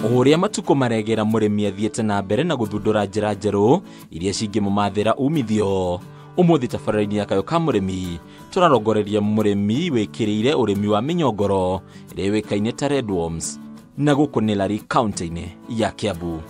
Ũrĩa matukũ maregera mũrĩmi athiĩte na mbere na gũthundũra njĩra njerũ iria cingĩmũmathĩra umithio. Ũmũthĩ tabarĩra-inĩ ya Kayũ ka Mũrĩmi tũrarongoreria mũrĩmi wĩkĩrĩire ũrĩmi wa mĩnyongoro ĩrĩa yũĩkaine ta red worms na gũkũ nĩ Lari kaunti-inĩ ya Kiambu.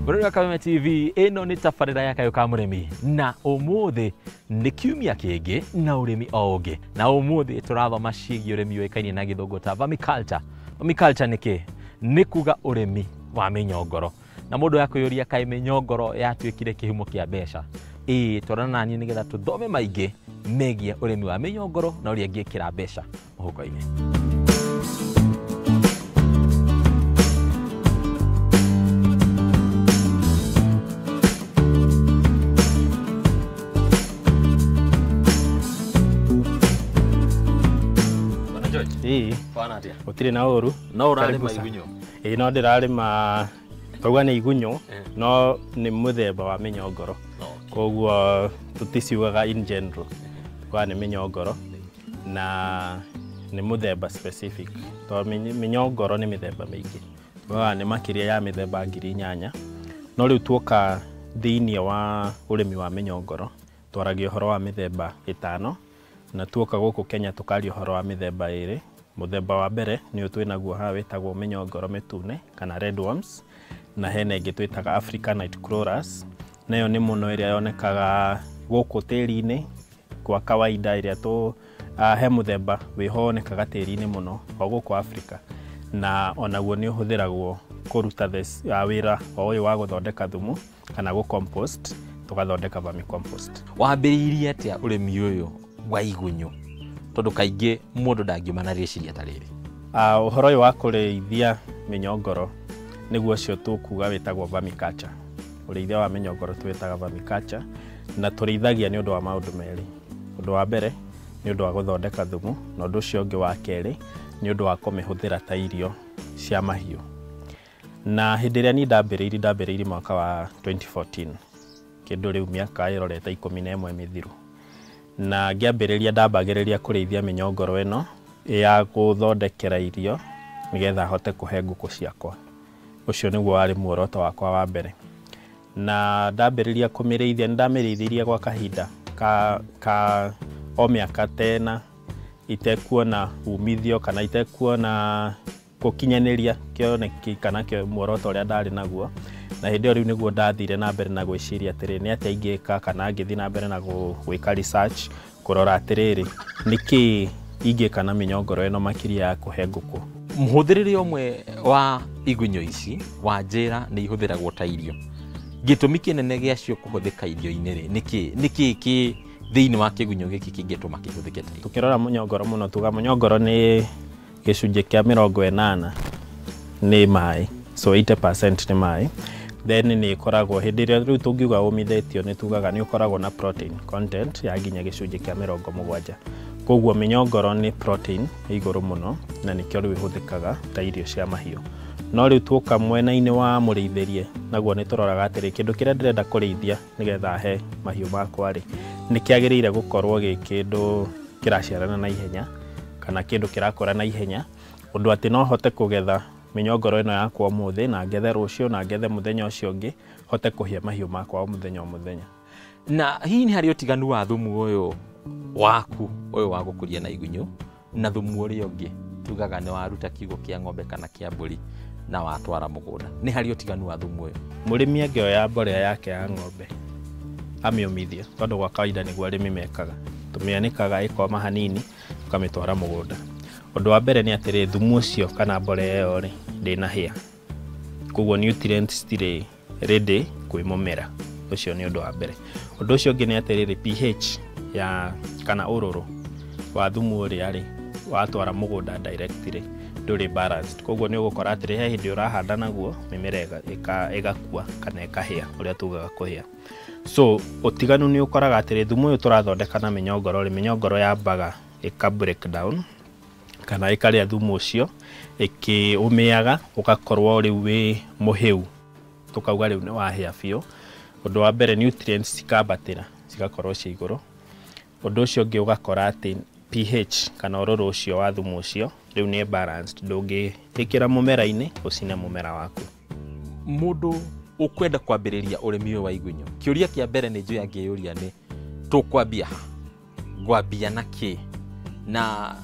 Mũrori wa Kameme TV, ĩno nĩ tabarĩra ya Kayũ ka Mũrĩmi na ũmũthĩ nĩ kiumia kĩngĩ na ũrĩmi o ũngĩ, na ũmũthĩ tũrathoma ciĩgiĩ ũrĩmi ũĩkaine na gĩthũngũ ta vermiculture. Vermiculture nĩ kĩ? Nĩ kuga ũrĩmi wa mĩnyongoro. Na mũndũ akwĩyũria kaĩ mĩnyongoro yatuĩkire kĩhumo kĩa mbeca. Ĩĩ, twarana naniĩ nĩgetha tũthome maingĩ megiĩ ũrĩmi wa mĩnyongoro na ũrĩa ĩngĩkĩra mbeca mũhuko-inĩ. Ĩĩ, gũtirĩ na ũru. No ũrarĩma igunyũ? Ĩĩ, no ndĩrarĩma, twauga nĩ igunyũ, no nĩ mũthemba wa mĩnyongoro. Koguo tũticiugaga in general, tugaga nĩ mĩnyongoro na nĩ mũthemba specific. Tondũ mĩnyongoro nĩ mĩthemba mĩingĩ, tugaga nĩ makĩria ya mĩthemba 8,000. No rĩu tuoka thĩiniĩ wa ũrĩmi wa mĩnyongoro, twaragia ũhoro wa mĩthemba 5, na tuoka gũkũ Kenya tũkaria ũhoro wa mĩthemba 2. Mũthemba wa mbere nĩ ũyũ twĩnaguo haha wĩtagwo mĩnyongoro mĩtune kana red worms, na hena ĩngĩ twĩtaga African night crawlers, nayo nĩ mũno ĩrĩa yonekaga gũkũ tĩri-inĩ kwa kawaida, ĩrĩa tũ he mũthemba wĩho wonekaga tĩri-inĩ mũno o gũkũ Africa, na onaguo nĩ ũhũthĩragwo kũruta wĩra o ũyũ wa gũthondeka thumu kana gũ compost, tũgathondeka vermicompost. Wambĩrĩirie atĩa ũrĩmi ũyũ wa igunyũ? Tondũ kaingĩ mũndũ ndangiuma na rĩciria ta rĩrĩ. Ũhoro ũyũ wa kũrĩithia mĩnyongoro nĩguo ũcio tũkuga wĩtagwo vermiculture. Ũrĩithia wa mĩnyongoro twĩtaga vermiculture, na tũrĩithagia nĩ ũndũ wa maũndũ merĩ. Ũndũ wa mbere nĩ ũndũ wa gũthondeka thumu, na ũndũ ũcio ũngĩ wa kerĩ nĩ ũndũ wa kũmĩhũthĩra ta irio cia mahiũ. Na hĩndĩ ĩrĩa niĩ ndambĩrĩirie mwaka wa 2014, kĩndũ rĩu mĩaka ĩrorete 11 mĩthiru. Na ngĩambĩrĩria ndambagĩrĩria kũrĩithia mĩnyongoro ĩno ya gũthondekera irio nĩgetha hote kũhe ngũkũ ciakwa. Ũcio nĩguo warĩ muoroto wakwa wa mbere. Na ndambĩrĩria kũmĩrĩithia, nĩndamĩrĩithirie gwa kahinda ka o mĩaka 10 itekuona umithio kana itekuona gũkinyanĩria kĩoneki kana muoroto ũrĩa ndarĩ naguo. Na hĩndĩ ĩyo rĩu nĩguo ndathire na mbere na gwĩciria atĩrĩ, nĩ atĩa ingĩka kana ngĩthiĩ na mbere na gwĩka research kũrora atĩrĩrĩ, nĩkĩ ingĩka na mĩnyongoro ĩno makĩria ya kũhe ngũkũ. Mũhũthĩrĩre ũmwe wa igunyũ ici wa njĩra nĩ ihũthĩragwo ta irio. Gĩtũmi kĩnene gĩacio kũhũthĩka irio-inĩ rĩ, nĩkĩ nĩkĩ kĩ thĩinĩ wa kĩgunyũ gĩkĩ kĩngĩtũma kĩhũthĩke ta irio? Tũkĩrora mũnyongoro mũno tuga mũnyongoro nĩ gĩcunjĩ kĩa 80 nĩ maĩ, so 80% nĩ maĩ. Then nĩ ĩkoragwo hĩndĩ ĩrĩa rĩu tũngiuga ũmithĩtio nĩ tugaga nĩ ũkoragwo na protein content ya nginya gĩcunjĩ kĩa 70. Koguo mĩnyongoro nĩ protein igũrũ mũno na nĩkĩo rĩu ĩhũthĩkaga ta irio cia mahiũ. No rĩu tuoka mwena-inĩ wa mũrĩithĩrie naguo nĩ tũroraga atĩrĩ, kĩndũ kĩrĩa ndĩrenda kũrĩithia nĩgetha he mahiũ makwa rĩ, nĩ kĩagĩrĩire gũkorwo gĩ kĩndũ kĩraciarana na ihenya kana kĩndũ kĩrakũra na ihenya, ũndũ atĩ no hote kũgetha mĩnyongoro ĩno yakwa ũmũthĩ na ngethe rũciũ na ngethe mũthenya ũcio ũngĩ, hote kũhia mahiũ makwa o mũthenya o mũthenya. Na hihi nĩ harĩ ũtiganu wa thumu ũyũ waku ũyũ wa gũkũria na igunyũ na thumu ũrĩa ũngĩ tugaga nĩ waruta kiugũ kĩa ng'ombe kana kĩa mbũri na watwara mũgũnda? Nĩ harĩ ũtiganu wa thumu ũyũ? Mũrĩmi angĩoya mborera yake ya ng'ombe amĩũmithie, tondũ gwa kawaida nĩguo arĩmi mekaga, tũmĩanĩkaga ĩkoma hanini tũkamĩtwara mũgũnda. Ũndũ wa mbere nĩ atĩrĩ, thumu ũcio kana mborera ĩyo rĩ, ndĩnahĩa, koguo nutrients citirĩ ready kwĩ mũmera. Ũcio nĩ ũndũ wa mbere. Ũndũ ũcio ũngĩ nĩ atĩrĩrĩ, pH ya kana ũrũrũ wa thumu ũrĩa rĩ, watwara mũgũnda direct rĩ, ndũrĩ balanced. Koguo nĩ ũgũkora atĩrĩ, he hĩndĩ ũrahanda naguo mĩmera ĩgakua kana ĩkahĩa, ũrĩa tugaga kũhĩa. So ũtiganu nĩ ũkoraga atĩrĩ, thumu ũyũ tũrathondeka na mĩnyongoro rĩ, mĩnyongoro yambaga ĩka break down kana ĩkarĩa thumu ũcio, ĩkĩũmĩaga ũgakorwo rĩu wĩ mũhĩu, tũkauga rĩu nĩ wahĩa biũ. Ũndũ wa mbere nutrients cikambatĩra cigakorwo ciĩ igũrũ. Ũndũ ũcio ũngĩ ũgakora atĩ pH pH kana ũrũrũ ũcio wa thumu ũcio rĩu nĩ balanced, ndũngĩĩkĩra mũmera-inĩ ũcine mũmera waku. Mũndũ ũkwenda kwambĩrĩria ũrĩmi ũyũ wa igunyũ, kĩũria kĩa mbere nĩ njũĩ angĩyũria nĩ tũkwambia ha, ngwambia na kĩ, na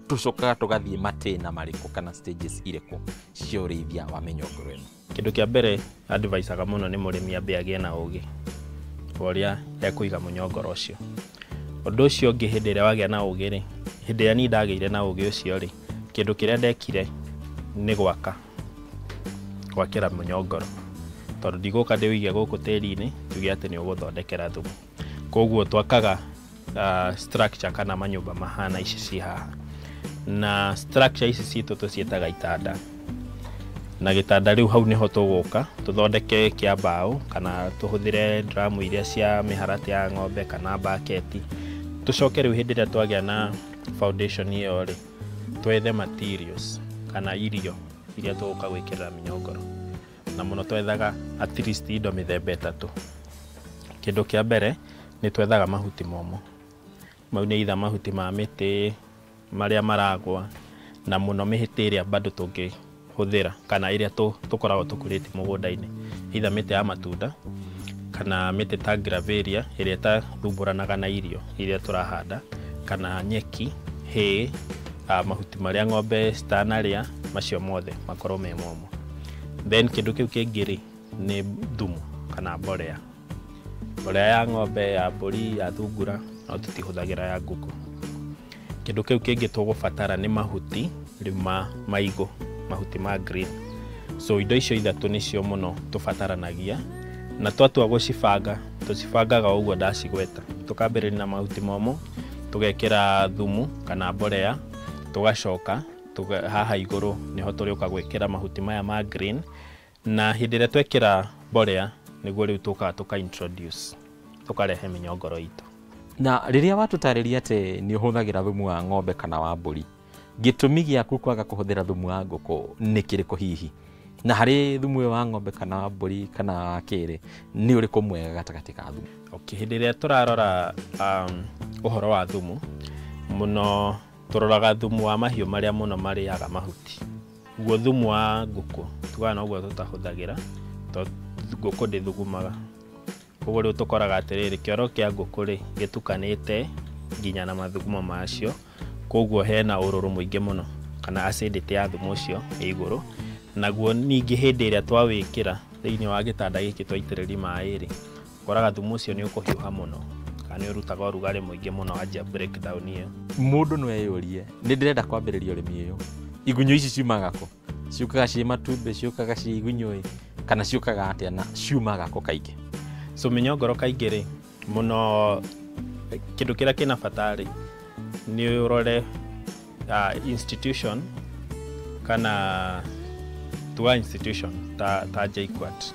tũcokaga tũgathiĩ matĩna marĩkũ kana stages irĩkũ cia ũrĩithia wa mĩnyongoro ĩno? Kĩndũ kĩa mbere advisaga mũno nĩ mũrĩmi ambe agĩe na ũgĩ wa ũrĩa ekũiga mũnyongoro ũcio. Ũndũ ũcio ũngĩ, hĩndĩ ĩrĩa wagĩa na ũgĩ rĩ, hĩndĩ ĩrĩa niĩ ndagĩire na ũgĩ ũcio rĩ, kĩndũ kĩrĩa ndekire nĩ gwaka, gwakĩra mũnyongoro, tondũ ndigũka ndĩũige gũkũ tĩri-inĩ njuge atĩ nĩ ũgũthondekera thumu. Koguo twakaga structure kana manyũmba mahana ici ci haha, na structure ici citũ tũciĩtaga itanda. Na gĩtanda rĩu hau nĩho tũgũka tũthondeke kĩa mbaũ kana tũhũthĩre dramu iria cia mĩharatĩ ya ng'ombe kana baketi. Tũcoke rĩu hĩndĩ ĩrĩa twagĩa na foundation ĩyo rĩ, twethe materials kana irio iria tũgũka gwĩkĩrĩra mĩnyongoro, na mũno twethaga at least indo mĩthemba ĩtatũ. Kĩndũ kĩa mbere nĩ twethaga mahuti momũ, mau nĩ either mahuti ma mĩtĩ marĩa maragwa, na mũno mĩtĩ ĩrĩa bado tũngĩhũthĩra kana ĩrĩa tũkoragwo tũkũrĩtie mũgũnda-inĩ, either mĩtĩ ya matunda kana mĩtĩ ta gravelia ĩrĩa ĩtathumbũranaga na irio iria tũrahanda, kana nyeki, hay, mahuti marĩa ng'ombe citanarĩa, macio mothe makorwo me momũ. Then kĩndũ kĩu kĩngĩ rĩ, nĩ thumu kana mbolea. Mbolea ya ng'ombe, ya mbũri, ya thungura, no tũtihũthagĩra ya ngũkũ. Kĩndũ kĩu kĩngĩ tũgũbatara nĩ mahuti rĩu ma maigũ, mahuti ma green. So indo icio ithatũ nĩcio mũno tũbataranagia, na twatua gũcibanga tũcibangaga ũguo ndacigweta. Tũkambĩrĩria na mahuti momũ, tũgekĩra thumu kana mbolea, tũgacoka haha igũrũ nĩho tũrĩũka gwĩkĩra mahuti maya ma green, na hĩndĩ ĩrĩa twekĩra mbolea nĩguo rĩu tũkaga tũka introduce, tũkarehe mĩnyongoro itũ. Na rĩrĩa watũtarĩria atĩ nĩ ũhũthagĩra thumu wa ng'ombe kana wa mbũri, gĩtũmi gĩaku kwaga kũhũthĩra thumu wa ngũkũ nĩ kĩrĩkũ hihi? Na harĩ thumu ũyũ wa ng'ombe kana wa mbũri kana wa kĩrĩ, nĩ ũrĩkũ mwega gatagatĩ ka thumu? Okay, hĩndĩ ĩrĩa tũrarora ũhoro wa thumu, mũno tũroraga thumu wa mahiũ marĩa mũno marĩaga mahuti. Guo thumu wa ngũkũ tugaga noguo tũtahũthagĩra, tondũ ngũkũ ndĩthugumaga. Koguo rĩu tũkoraga atĩrĩrĩ, kĩoro kĩa ngũkũ rĩ gĩtukanĩte nginya na mathugumo macio, koguo hena ũrũrũ mũingĩ mũno kana acidity ya thumu ũcio ĩ igũrũ. Naguo ningĩ hĩndĩ ĩrĩa twawĩkĩra thĩinĩ wa gĩtanda gĩkĩ twaitĩrĩria maĩ rĩ, ũkoraga thumu ũcio nĩ ũkũhiũha mũno kana nĩ ũrutaga ũrugarĩ mũingĩ mũno wanjia breakdown ĩyo. Mũndũ no eyũrie, nĩ ndĩrenda kwambĩrĩria ũrĩmi ũyũ, igunyũ ici ciumaga kũ? Ciũkaga ciĩ matumbĩ, ciũkaga ciĩ igunyũ ĩ, kana ciũkaga atĩa na ciumaga kũ kaingĩ? So mĩnyongoro kaingĩ rĩ, mũno kĩndũ kĩrĩa kĩna bata rĩ, nĩ ũrore institution kana tuga institution ta JKUAT,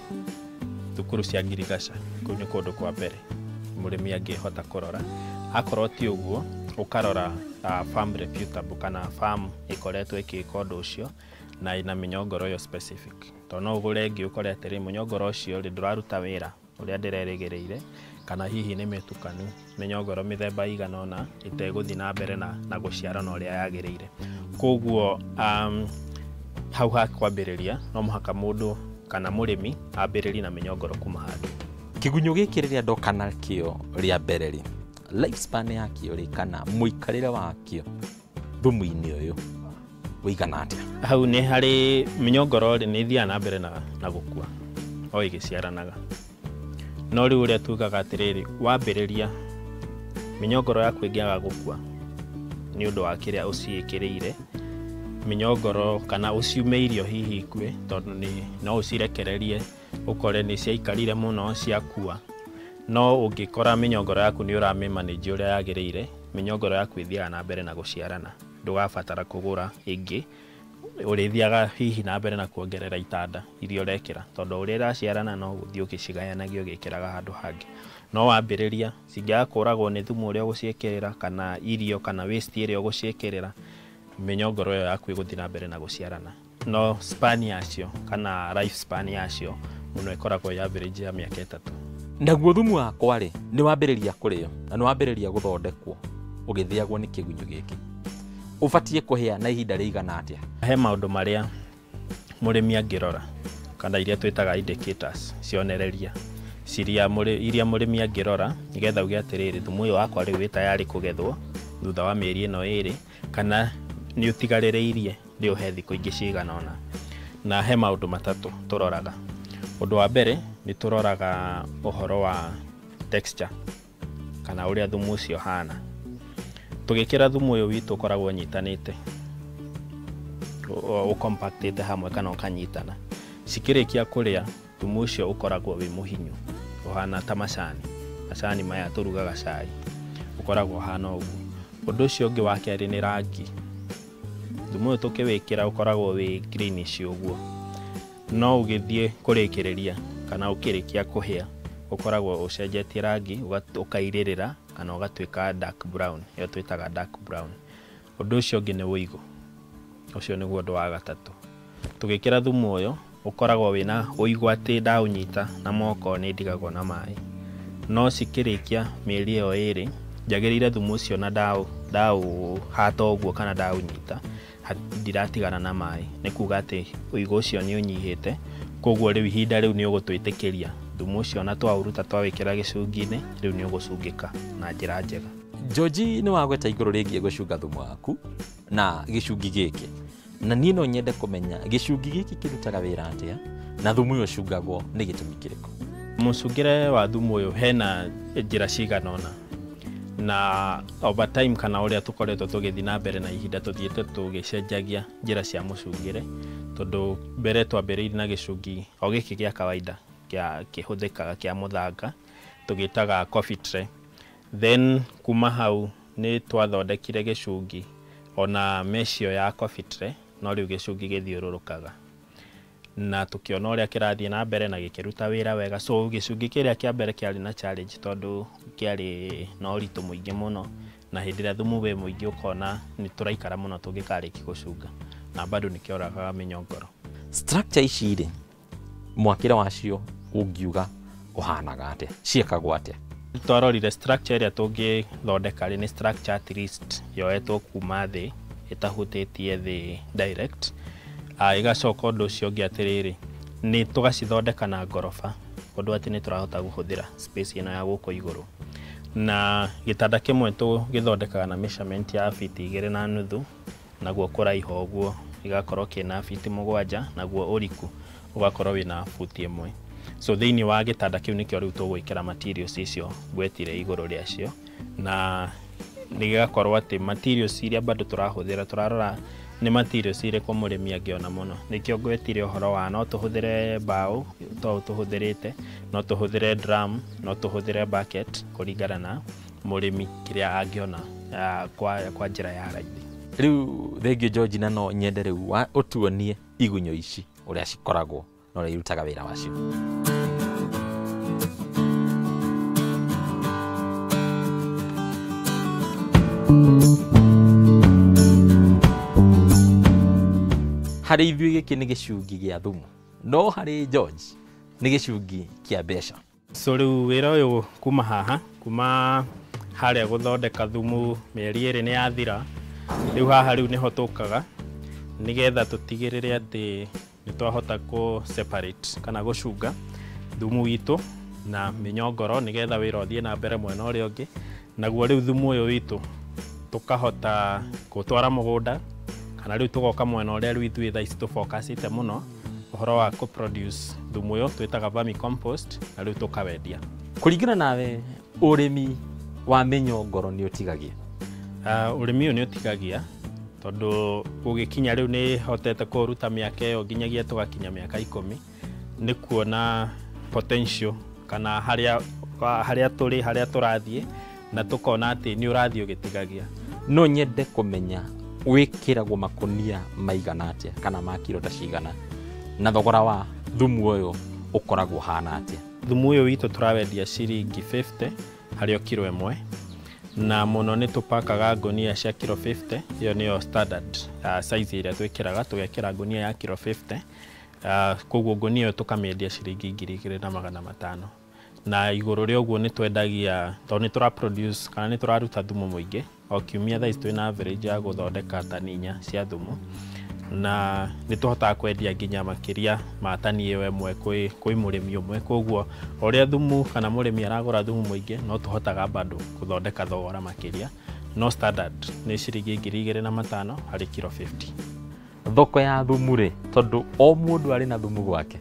thukuru cia ngirigaca, kũu nĩ kũndũ kwa mbere mũrĩmi angĩhota kũrora. Akorwo ti ũguo, ũkarora farm reputable kana farm ĩkoretwo ĩkĩka ũndũ ũcio na ĩna mĩnyongoro ĩyo specific. Tondũ no ũgũre ĩngĩ ũkore atĩrĩ, mũnyongoro ũcio rĩ ndũraruta wĩra ũrĩa ndĩrerĩgĩrĩire, kana hihi nĩ mĩtukanu mĩnyongoro mĩthemba ĩigana ũna ĩtegũthiĩ na mbere na gũciarana ũrĩa yagĩrĩire. Koguo hau ha kwambĩrĩria no mũhaka mũndũ kana mũrĩmi ambĩrĩrie na mĩnyongoro kuma handũ. Kĩgunyũ gĩkĩ rĩrĩa ndoka nakĩo rĩa mbere rĩ, lifespan yakĩo rĩ, kana mũikarĩre wakĩo thumu-inĩ ũyũ ũigana atĩa? Hau nĩ harĩ mĩnyongoro rĩ, nĩ ĩthiaga na mbere na gũkua o ĩgĩciaranaga. No rĩu ũrĩa tugaga atĩrĩrĩ, wambĩrĩria mĩnyongoro yaku ĩngĩaga gũkua nĩ ũndũ wa kĩrĩa ũciĩkĩrĩire, mĩnyongoro kana ũciume irio hihi ikue, tondũ no ũcirekererie ũkore nĩ ciaikarire mũno ciakua. No ũngĩkora mĩnyongoro yaku nĩ ũramĩmanage ũrĩa yagĩrĩire, mĩnyongoro yaku ĩthiaga na mbere na gũciarana, ndũgabatara kũgũra ĩngĩ, ũrĩthiaga hihi na mbere na kuongerera itanda iria ũrekĩra, tondũ ũrĩa ĩraciarana no gũthiĩ ũgĩcigayanagia ũgĩkĩraga handũ hangĩ. No wambĩrĩria cingĩaga kũragwo nĩ thumu ũrĩa ũgũciĩkĩrĩra kana irio kana waste ĩrĩa ũgũciĩkĩrĩra, mĩnyongoro ĩyo yaku ĩgũthiĩ na mbere na gũciarana. No span yacio kana life span yacio mũno ĩkoragwo ĩ average ya mĩaka 3. Naguo thumu wakwa rĩ, nĩ wambĩrĩria kũrĩo na nĩ wambĩrĩria gũthondekwo, ũgĩthĩagwo nĩ kĩgunyũ gĩkĩ ũbatiĩ kũhĩa na ihinda rĩigana atĩa? He maũndũ marĩa mũrĩmi angĩrora kana iria twĩtaga indicators, cionereria iria mũrĩmi angĩrora nĩgetha uge atĩrĩrĩ, thumu ũyũ wakwa rĩu wĩ tayarĩ kũgethwo thutha wa mĩeri ĩno ĩrĩ, kana nĩ ũtigarĩrĩirie ndĩũhe thikũ ingĩ cigana ũna. Na he maũndũ matatũ tũroraga. Ũndũ wa mbere nĩ tũroraga ũhoro wa texture kana ũrĩa thumu ũcio ũhana. Tũgĩkĩra thumu ũyũ witũ ũkoragwo ũnyitanĩte, ũkompactĩte hamwe kana ũkanyitana. Cikĩrĩkia kũrĩa thumu ũcio ũkoragwo wĩ mũhinyu, ũhana ta macani, macani maya tũrugaga cai, ũkoragwo ũhana ũguo. Ũndũ ũcio ũngĩ wa kerĩ nĩ rangi. Thumu ũyũ tũkĩwĩkĩra ũkoragwo wĩ greenish ũguo, no ũgĩthiĩ kũrĩkĩrĩria kana ũkĩrĩkia kũhĩa ũkoragwo ũcenjetie rangi, ũkairĩrĩra kana ũgatuĩka dark brown, ĩyo twĩtaga dark brown. Ũndũ ũcio ũngĩ nĩ ũigũ, ũcio nĩguo ũndũ wa gatatũ. Tũgĩkĩra thumu ũyũ ũkoragwo wĩna ũigũ atĩ ndaũnyita na moko nĩ ndigagwo na maĩ, no cikĩrĩkia mĩeri ĩyo ĩrĩ njagĩrĩire thumu ũcio na ndaũhata ũguo kana ndaũnyita ndiratigana na maĩ, nĩ kuga atĩ ũigũ ũcio nĩ ũnyihĩte. Koguo rĩu ihinda rĩu nĩ ũgũtwĩtĩkĩria thumu ũcio na twaũruta twawĩkĩra gĩcungi-inĩ, rĩu nĩ ũgũcungĩka na njĩra njega. George, nĩ wagweta igũrũ rĩgiĩ gũcunga thumu waku na gĩcungi gĩkĩ, na niĩ no nyende kũmenya gĩcungi gĩkĩ kĩrutaga wĩra atĩa na thumu ũyũ ũcungagwo nĩ gĩtũmi kĩrĩkũ? Mũcungĩre wa thumu ũyũ hena njĩra cigana ũna, na over time kana ũrĩa tũkoretwo tũgĩthiĩ na mbere na ihinda tũthiĩte tũgĩcenjagia njĩra cia mũcungĩre, tondũ mbere twambĩrĩirie na gĩcungi o gĩkĩ gĩa kawaida kĩa kĩhũthĩkaga kĩa mũthanga tũgĩtaga coffee tray. Then kuma hau nĩ twathondekire gĩcungi ona mesh ĩyo ya coffee tray, no rĩu gĩcungi gĩthiũrũrũkaga, na tũkĩona ũrĩa kĩrathiĩ na mbere na gĩkĩruta wĩra wega. So gĩcungi kĩrĩa kĩa mbere kĩarĩ na challenge tondũ kĩarĩ na ũritũ mũingĩ mũno, na hĩndĩ ĩrĩa thumu wĩ mũingĩ ũkona nĩ tũraikara mũno tũngĩkarĩkia gũcunga, na bado nĩ kĩoragaga mĩnyongoro. Structure ici rĩ, mwakĩre wacio ũngiuga ũhanaga atĩa, ciĩkagwo atĩa? Twarorire structure ĩrĩa tũngĩthondeka rĩ, nĩ structure at least yoetwo kuma thĩ ĩtahutĩtie thĩ direct. Ĩgacoka ũndũ ũcio ũngĩ atĩrĩrĩ, nĩ tũgacithondeka na ngoroba, ũndũ atĩ nĩ tũrahota kũhũthĩra space ĩno ya gũkũ igũrũ. Na gĩtanda kĩmwe tũgĩthondekaga na measurement ya fiti 2.5, naguo kũraiha ũguo gĩgakorwo kĩna fiti 7, naguo ũriku ũgakorwo wĩna futi 1. So thĩinĩ wa gĩtanda kĩu nĩkĩo rĩu tũgwĩkĩra materials icio ngwetire igũrũ rĩacio, na nĩgĩgakorwo atĩ materials iria bado tũrahũthĩra tũrarora nĩ materials irĩkũ mũrĩmi angĩona mũno. Nĩkĩo ngwetire ũhoro wa no tũhũthĩre mbaũ to tũhũthĩrĩte, no tũhũthĩre drum, no tũhũthĩre bucket, kũringana na mũrĩmi kĩrĩa angĩona kwa njĩra ya raithi. Rĩu thengiũ George, na no nyende rĩu ũtuonie igunyũ ici ũrĩa cikoragwo na ũrĩa irutaga wĩra wacio. Harĩ ithuĩ gĩkĩ nĩ gĩcungi gĩa thumu, no harĩ George nĩ gĩcungi kĩa mbeca. So rĩu wĩra ũyũ kuma haha, kuma harĩa gũthondeka thumu mĩeri 2 nĩ yathira, rĩu haha rĩu nĩho tũkaga nĩgetha tũtigĩrĩre atĩ nĩ twahota kũ separate kana gũcunga thumu witũ na mĩnyongoro nĩgetha wĩra ũthiĩ na mbere mwena ũrĩa ũngĩ. Naguo rĩu thumu ũyũ witũ tũkahota kũtwara mũgũnda, kana rĩu tũgoka mwena ũrĩa rĩu ithuĩ thaa ici tũbokacĩte mũno ũhoro wa kũ produce thumu ũyũ twĩtaga vermicompost, na rĩu tũkawendia. Kũringana nawe, ũrĩmi wa mĩnyongoro nĩ ũtigagia? Ũrĩmi ũyũ nĩ ũtigagia tondũ gũgĩkinya rĩu nĩ hotete kũruta mĩaka ĩyo nginyagia tũgakinya mĩaka 10, nĩ kuona potential kana harĩa tũrĩ, harĩa tũrathiĩ, na tũkona atĩ nĩ ũrathiĩ ũgĩtigagia. No nyende kũmenya wĩkĩragwo makũnia maigana atĩa kana ma kiro ta cigana, na thogora wa thumu ũyũ ũkoragwo ũhana atĩa? Thumu ũyũ witũ tũrawendia ciringi 50 harĩ o kiro 1, na mũno nĩ tũpakaga ngũnia cia kiro 50, ĩyo nĩyo standard size ĩrĩa twĩkĩraga, tũgekĩra ngũnia ya kiro 50. Koguo ngũnia ĩyo tũkamĩendia ciringi 2500. Na igũrũ rĩa ũguo nĩ twendagia, tondũ nĩ tũra produce kana nĩ tũraruta thumu mũingĩ o kiumia. Thaa ici twĩna average ya gũthondeka tani 4 cia thumu, na nĩ tũhotaga kwendia nginya makĩria ma tani ĩyo ĩmwe kwĩ mũrĩmi ũmwe. Koguo o ũrĩa thumu kana mũrĩmi aragũra thumu mũingĩ, no tũhotaga bado gũthondeka thogora makĩria, no standard nĩ ciringi 2500 harĩ kiro 50. Thoko ya thumu rĩ, tondũ o mũndũ arĩ na thumu gwake,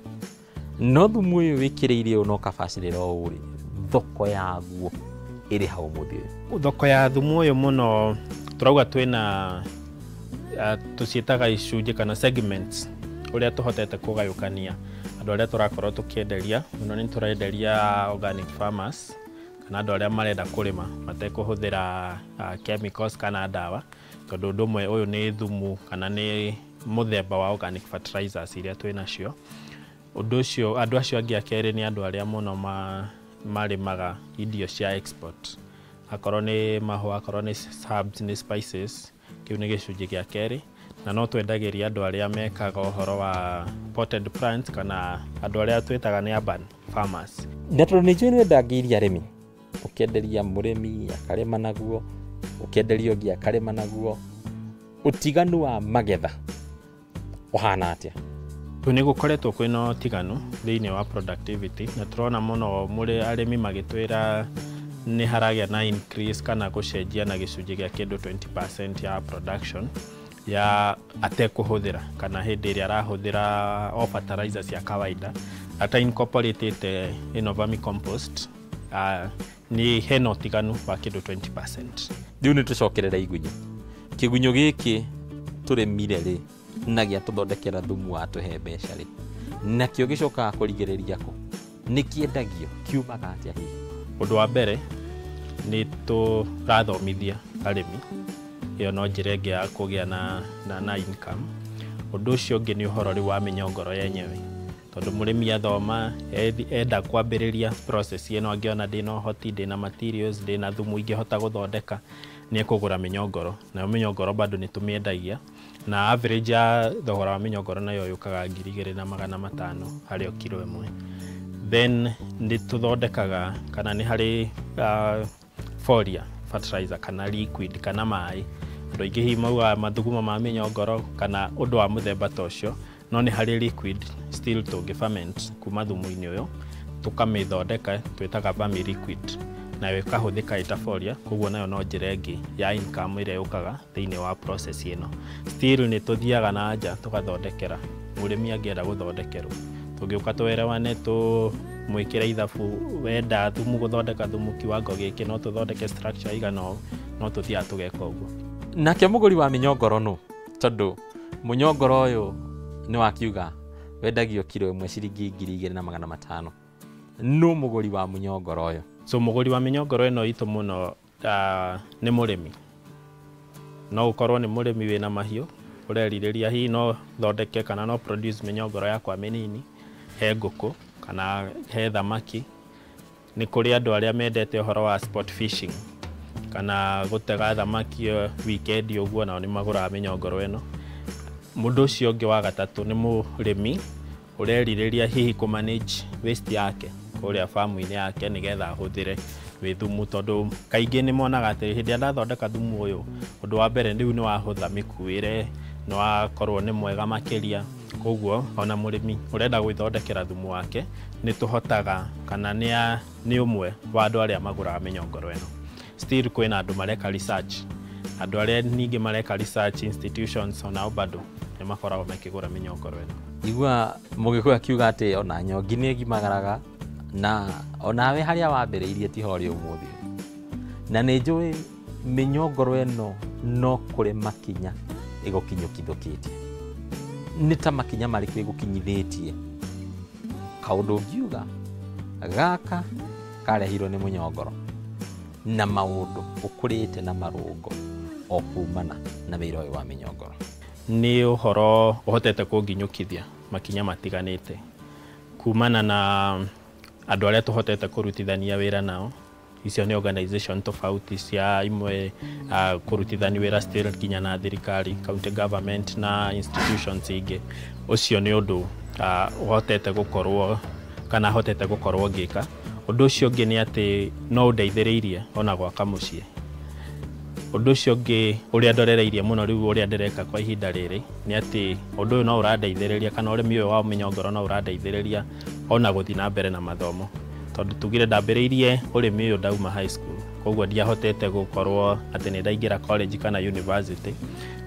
no thumu ũyũ wĩkĩrĩire ũũ na ũkabacĩrĩra ũũ rĩ, thoko yaguo ĩrĩ hau ũmũthĩ ũyũ? Thoko ya thumu ũyũ mũno tũrauga twĩna tũciĩtaga icunjĩ kana segments, ũrĩa tũhotete kũgayũkania andũ arĩa tũrakorwo tũkĩenderia. Mũno nĩ tũrenderia organic farmers kana andũ arĩa marenda kũrĩma matekũhũthĩra chemicals kana ndawa, tondũ ũndũ ũmwe ũyũ nĩ thumu kana nĩ mũthemba wa organic fertilizers iria twĩ nacio. Ũndũ ũcio, andũ acio angĩ a kerĩ nĩ andũ arĩa mũno marĩmaga irio cia export, akorwo nĩ mahũa, akorwo nĩ herbs, nĩ spices. Kĩu nĩ gĩcunjĩ gĩa kerĩ. Na no twendagĩria andũ arĩa mekaga ũhoro wa potted plants kana andũ arĩa twĩtaga nĩ urban farmers. Na tondũ nĩ njũĩ nĩ wendangĩirie arĩmi, ũkenderia mũrĩmi akarĩma naguo, ũkenderia ũngĩ akarĩma naguo, ũtiganu wa magetha ũhana atĩa? Nĩ gũkoretwo kwĩna ũtiganu thĩinĩ wa productivity, na tũrona mũno mũrĩ arĩmi magĩtwĩra nĩ haragĩa na increase kana gũcenjia na gĩcunjĩ gĩa kĩndũ 20% ya production ya atekũhũthĩra kana hĩndĩ ĩrĩa arahũthĩra o fertilizer cia kawaida ata incorporatĩte ĩno vermicompost, nĩ hena ũtiganu wa kĩndũ 20%. Rĩu nĩ tũcokerere igunyũ. Kĩgunyũ gĩkĩ tũrĩmire rĩ na gĩatũthondekera thumu watũhe mbeca rĩ, nakĩo gĩcokaga kũrigĩrĩria kũ? Nĩ kĩendagio? Kiumaga atĩa hihi? Ũndũ wa mbere nĩ tũrathomithia arĩmi, ĩyo no njĩra ĩngĩ ya kũgĩa na income. Ũndũ ũcio ũngĩ nĩ ũhoro rĩu wa mĩnyongoro yenyewe, tondũ mũrĩmi athoma enda kwambĩrĩria process ĩno, angĩona ndĩna ũhoti, ndĩna materials, ndĩna thumu ingĩhota gũthondeka, nĩ ekũgũra mĩnyongoro. Nayo mĩnyongoro bado nĩ tũmĩendagia, na average ya thogora wa mĩnyongoro nayo yũkaga 2500 harĩ o kiro ĩmwe. Then nĩ tũthondekaga kana nĩ harĩ foliar fertilizer kana liquid kana maĩ. Andũ aingĩ hihi maugaga mathugumo ma mĩnyongoro kana ũndũ wa mũthemba ta ũcio, no nĩ harĩ liquid still tũngĩ ferment kuma thumu-inĩ ũyũ, tũkamĩthondeka, twĩtaga vermi liquid, nayo ĩkahũthĩka ĩta foliar. Koguo nayo no njĩra ĩngĩ ya income ĩrĩa yũkaga thĩinĩ wa process ĩno. Still nĩ tũthiaga na nja tũgathondekera mũrĩmi angĩenda gũthondekerwo, tũngĩũka twerewane tũmwĩkĩre ithabu, wenda thumu gũthondeka thumu kiwango gĩkĩ, no tũthondeke structure igana ũũ, no tũthiaga tũgeka ũguo. Nake mũgũri wa mĩnyongoro nũ? Tondũ mũnyongoro ũyũ nĩ wakiuga wendagio kiro ĩmwe ciringi 2500. Nũ mũgũri wa mũnyongoro ũyũ? So mũgũri wa mĩnyongoro ĩno itũ mũno nĩ mũrĩmi. No ũkorwo nĩ mũrĩmi wĩna mahiũ ũrerirĩria hihi no thondeke kana no produce mĩnyongoro yakwa mĩnini he ngũkũ kana he thamaki. Nĩ kũrĩ andũ arĩa mendete ũhoro wa sport fishing kana gũtega thamaki weekend ũguo, nao nĩ magũraga mĩnyongoro ĩno. Mũndũ ũcio ũngĩ wa gatatũ nĩ mũrĩmi ũrerirĩria hihi kũ manage waste yake kũrĩa farm-inĩ yake nĩgetha ahũthĩre wĩ thumu, tondũ kaingĩ nĩ monaga atĩ hĩndĩ ĩrĩa ndathondeka thumu ũyũ, ũndũ wa mbere rĩu nĩ wahũtha mĩkuĩre, nĩ wakorwo nĩ mwega makĩria. Koguo ona mũrĩmi ũrenda gwĩthondekera thumu wake nĩ tũhotaga kana nĩ ũmwe wa andũ arĩa magũraga mĩnyongoro ĩno. Still kwĩna andũ mareka research, andũ arĩa ningĩ mareka research institutions onao bado nĩ makoragwo makĩgũra mĩnyongoro ĩno. Igua mũgĩkũyũ akiuga atĩ ona nyongi nĩ ĩgimagaraga, na onawe harĩa wambĩrĩirie tiho ũrĩ ũmũthĩ. Na nĩ njũĩ mĩnyongoro ĩno no kũrĩ makinya ĩgũkinyũkithũkĩtie. Nĩ ta makinya marĩkũ ĩgũkinyithĩtie? Kaũndũ ũngiuga gaka karehirwo nĩ mũnyongoro na maũndũ ũkũrĩte na marũngo o kumana na wĩra ũyũ wa mĩnyongoro. Nĩ ũhoro ũhotete kũnginyũkithia makinya matiganĩte kumana na andũ arĩa tũhotete kũrutithania wĩra nao. Icio nĩ organization tofauti cia imwe kũrutithania wĩra still nginya na thirikari, county government na institutions ingĩ. Ũcio nĩ ũndũ ũhotete gũkorwo kana hotete gũkorwo ngĩka. Ũndũ ũcio ũngĩ nĩ atĩ no ũndeithĩrĩirie ona gwaka mũciĩ. Ũndũ ũcio ũngĩ ũrĩa ndorereirie mũno rĩu ũrĩa ndĩreka kwa ihinda rĩrĩ nĩ atĩ ũndũ ũyũ no ũrandeithĩrĩria kana ũrĩmi ũyũ wa mĩnyongoro no ũrandeithĩrĩria ona gũthiĩ na mbere na mathomo, tondũ tugire ndambĩrĩirie ũrĩmi ũyũ ndauma high school, koguo ndiahotete gũkorwo atĩ nĩ ndaingĩra college kana university.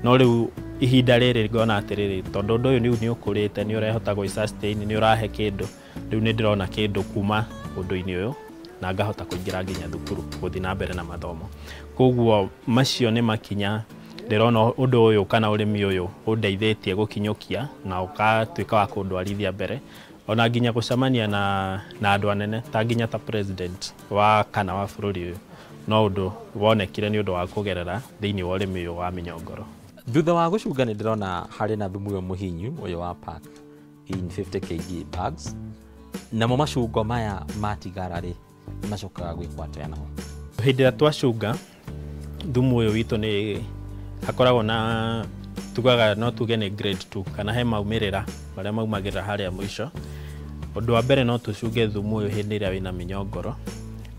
No rĩu ihinda rĩrĩ ngona atĩrĩrĩ, tondũ ũndũ ũyũ rĩu nĩ ũkũrĩte, nĩ ũrehota gwĩ sustain, nĩ ũrahe kĩndũ, rĩu nĩ ndĩrona kĩndũ kuma ũndũ-inĩ ũyũ na ngahota kũingĩra nginya thukuru gũthiĩ na mbere na mathomo. Koguo macio nĩ makinya ndĩrona ũndũ ũyũ kana ũrĩmi ũyũ ũndeithĩtie gũkinyũkia na ũgatuĩka wa kũndwarithia mbere, ona nginya gũcemania na andũ anene ta nginya ta president wa kana wa bũrũri ũyũ, no ũndũ wonekire nĩ ũndũ wa kũgerera thĩinĩ wa ũrĩmi ũyũ wa mĩnyongoro. Thutha wa gũcunga nĩ ndĩrona harĩ na thumu ũyũ mũhinyu ũyũ wa pack in 50 kg bags, namo macungo maya matigara rĩ macokaga gwĩkwo atĩa namo? Hĩndĩ ĩrĩa twacunga thumu ũyũ witũ nĩ hakoragwo na tugaga no tuge nĩ grade 2 kana he maumĩrĩra marĩa maumagĩrĩra harĩa mũico. Ũndũ wa mbere no tũcunge thumu ũyũ hĩndĩ ĩrĩa wĩna mĩnyongoro,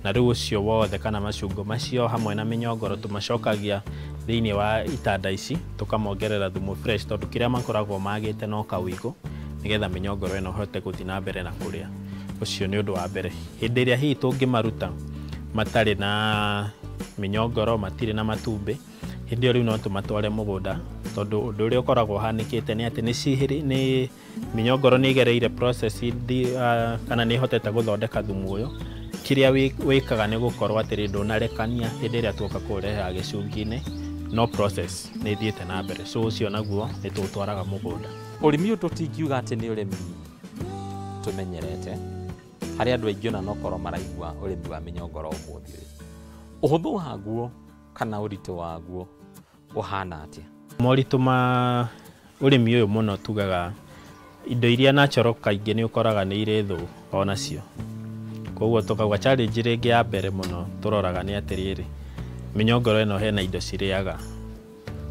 na rĩu ũcio wothe kana macungo macio hamwe na mĩnyongoro tũmacokagia thĩinĩ wa itanda ici tũkamongerera thumu fresh, tondũ kĩrĩa makoragwo magĩte no kawĩgũ nĩgetha mĩnyongoro ĩno ĩhote gũthiĩ na mbere na kũrĩa. Ũcio nĩ ũndũ wa mbere. Hĩndĩ ĩrĩa hihi tũngĩmaruta matarĩ na mĩnyongoro, matirĩ na matumbĩ, hĩndĩ ĩyo rĩu no tũmatware mũgũnda, tondũ ũndũ ũrĩa ũkoragwo ũhanĩkĩte nĩ atĩ nĩ mĩnyongoro nĩ ĩgereire process kana nĩ ĩhotete gũthondeka thumu ũyũ. Kĩrĩa wĩkaga nĩ gũkorwo atĩrĩ ndũnarekania hĩndĩ ĩrĩa tuoka kũũreha gĩcungi-inĩ, no process nĩ ĩthiĩte na mbere, so ũcio naguo nĩ tũũtwaraga mũgũnda. Ũrĩmi ũyũ tũtingiuga atĩ nĩ ũrĩmi tũmenyerete, harĩ andũ aingĩ ona nokorwo maraigua ũrĩmi wa mĩnyongoro ũmũthĩ ũyũ. Ũhũthũ waguo kana ũritũ waguo ũhana atĩa? Moritũ ma ũrĩmi ũyũ mũno tugaga indo iria natural kaingĩ nĩ ũkoraga nĩ irĩ thũ onacio. Koguo tũkauga challenge rĩngĩ ya mbere mũno tũroraga nĩ atĩrĩrĩ, mĩnyongoro ĩno hena indo cirĩaga.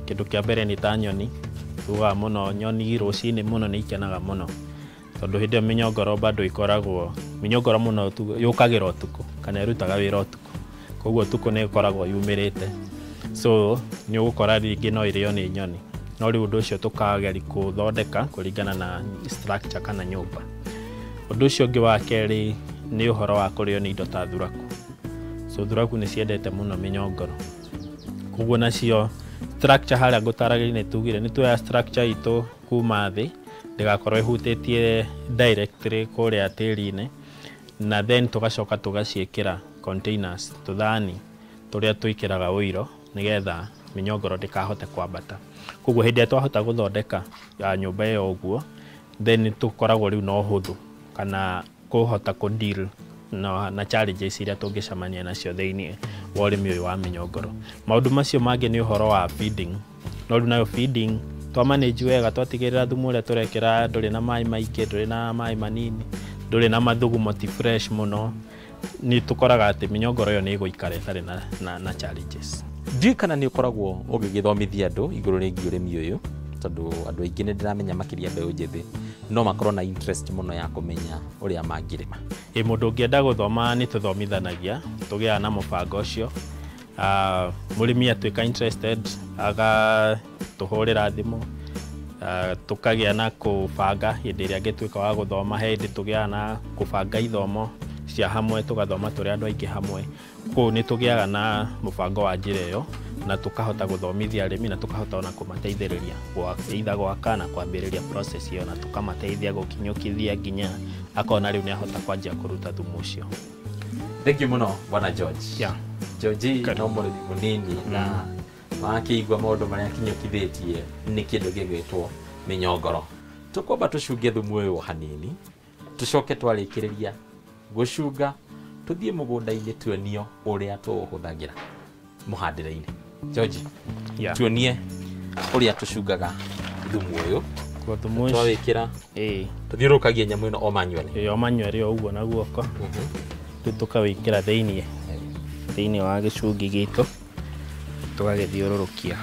Kĩndũ kĩa mbere nĩ ta nyoni, tugaga mũno nyoni rũcinĩ mũno nĩ ikenaga mũno, tondũ hĩndĩ ĩyo mĩnyongoro bado ĩkoragwo, mĩnyongoro mũno yũkagĩra ũtukũ kana ĩrutaga wĩra ũtukũ, koguo ũtukũ nĩ ĩkoragwo yumĩrĩte, so nĩ ũgũkora rĩngĩ no ĩrĩo nĩ nyoni. No rĩu ũndũ ũcio tũkageria kũthondeka kũringana na structure kana nyũmba. Ũndũ ũcio ũngĩ wa kerĩ nĩ ũhoro wa kũrĩo nĩ indo ta thuraku. So thuraku nĩ ciendete mũno mĩnyongoro, koguo nacio structure harĩa ngũtaragĩria nĩ tugire nĩ tuoya structure itũ kuma thĩ ndĩgakorwo ĩhutĩtie directly kũrĩa tĩri-inĩ, na then tũgacoka tũgaciĩkĩra containers, tũthani tũrĩa twĩkĩraga ũiro nĩgetha mĩnyongoro ndĩkahote kwambata. Koguo hĩndĩ ĩrĩa twahota gũthondeka nyũmba ĩyo ũguo, then tũkoragwo rĩu na ũhũthũ kana kũhota kũ deal na challenges iria tũngĩcemania nacio thĩinĩ wa ũrĩmi ũyũ wa mĩnyongoro. Maũndũ macio mangĩ nĩ ũhoro wa feeding. No rĩu nayo feeding twa manage wega, twatigĩrĩra thumu ũrĩa tũrekĩra ndũrĩ na maĩ maingĩ, ndũrĩ na maĩ manini, ndũrĩ na mathugumo ti fresh mũno, nĩ tũkoraga atĩ mĩnyongoro ĩyo nĩ ĩgũikara ĩtarĩ na challenges. Ndiũĩ kana nĩ ũkoragwo ũgĩgĩthomithia andũ igũrũ rĩgiĩ ũrĩmi ũyũ, tondũ andũ aingĩ nĩ ndĩramenya makĩria mbeũ njĩthĩ no makorwo na interest mũno ya kũmenya ũrĩa mangĩrĩma. Ĩ mũndũ ũngĩenda gũthoma nĩ tũthomithanagia, tũgĩaga na mũbango ũcio. Mũrĩmi atuĩka interested agatũhũrĩra thimũ, tũkagĩa na kũbanga hĩndĩ ĩrĩa angĩtuĩka wa gũthoma. He hĩndĩ tũgĩaga na kũbanga ithomo cia hamwe, tũgathoma tũrĩ andũ aingĩ hamwe. Kũu nĩ tũgĩaga na mũbango wa njĩra ĩyo na tũkahota gũthomithia arĩmi na tũkahota ona kũmateithĩrĩria either gwaka na kwambĩrĩria process ĩyo, na tũkamateithia gũkinyũkithia nginya akona rĩu nĩ ahota kwanjia kũruta thumu ũcio. Thank you mũno Bwana George. Yeah. George no mũrĩmi mũnini na wakĩigua maũndũ marĩa akinyũkithĩtie nĩ kĩndũ gĩgwĩtwo mĩnyongoro. Tũkwamba tũcunge thumu ũyũ hanini, tũcoke twarĩkĩrĩria gũcunga tũthiĩ mũgũnda-inĩ tuonio ũrĩa tũũhũthagĩra mũhandĩre-inĩ. George, Yeah. tuonie ũrĩa tũcungaga thumu ũyũ. Thumu ũcio. Twawĩkĩra, Ĩĩ. tũthiũrũrũkagia nyamũ ĩno o manually. Ĩĩ, o manually o ũguo na guoko. Rĩu tũkawĩkĩra thĩinĩ wa gĩcungi gitũ, tũgagĩthiũrũrũkia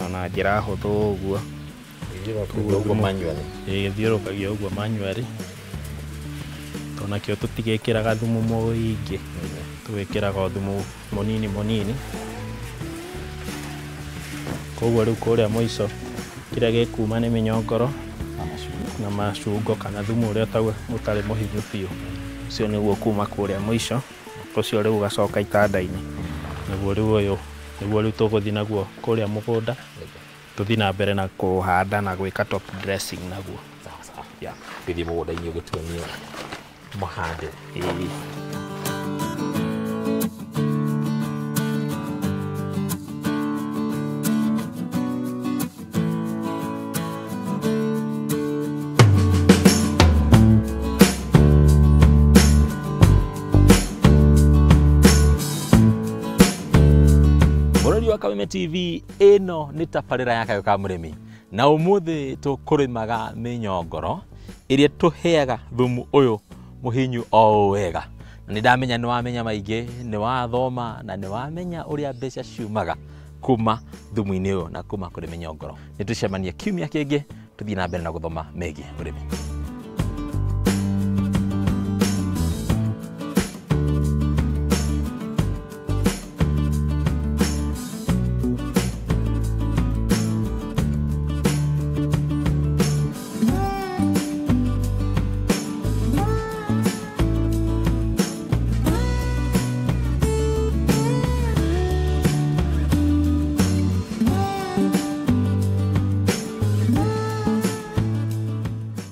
ona njĩra hũthũ ũguo. Ũguo manually. Ĩĩ, gĩthiũrũrũkagio ũguo manually. Onakĩo tũtigĩkĩraga thumu mũingĩ, tũgĩkĩraga o thumu mũnini mũnini. Koguo rĩu kũrĩa mũico kĩrĩa gĩkuma nĩ mĩnyongoro na macungo kana thumu ũrĩa ũtarĩ mũhinyu biũ. Ũcio nĩguo kuma kũrĩa mũico, ũcio rĩu ũgacoka itanda-inĩ. Naguo rĩu ũyũ nĩguo rĩu tũgũthiĩ naguo kũrĩa mũgũnda, tũthiĩ na mbere na kũhanda na gwĩka top dressing naguo. Sawa sawa. Yeah. Gĩthiĩ mũgũnda-inĩ ũgĩtuonie mũhandĩre. Ĩĩ. Mũrori wa Kameme TV, ĩno nĩ tabarĩra ya Kayũ ka Mũrĩmi, na ũmũthĩ tũkũrĩmaga mĩnyongoro ĩrĩa tũheaga thumu ũyũ mũhinyu o wega. Na nĩ ndamenya nĩ wamenya maingĩ, nĩ wathoma na nĩ wamenya ũrĩa mbeca ciumaga kuma thumu-inĩ ũyũ na kuma kũrĩ mĩnyongoro. Nĩ tũcemanie kiumia kĩngĩ tũthiĩ na mbere na gũthoma megiĩ ũrĩmi.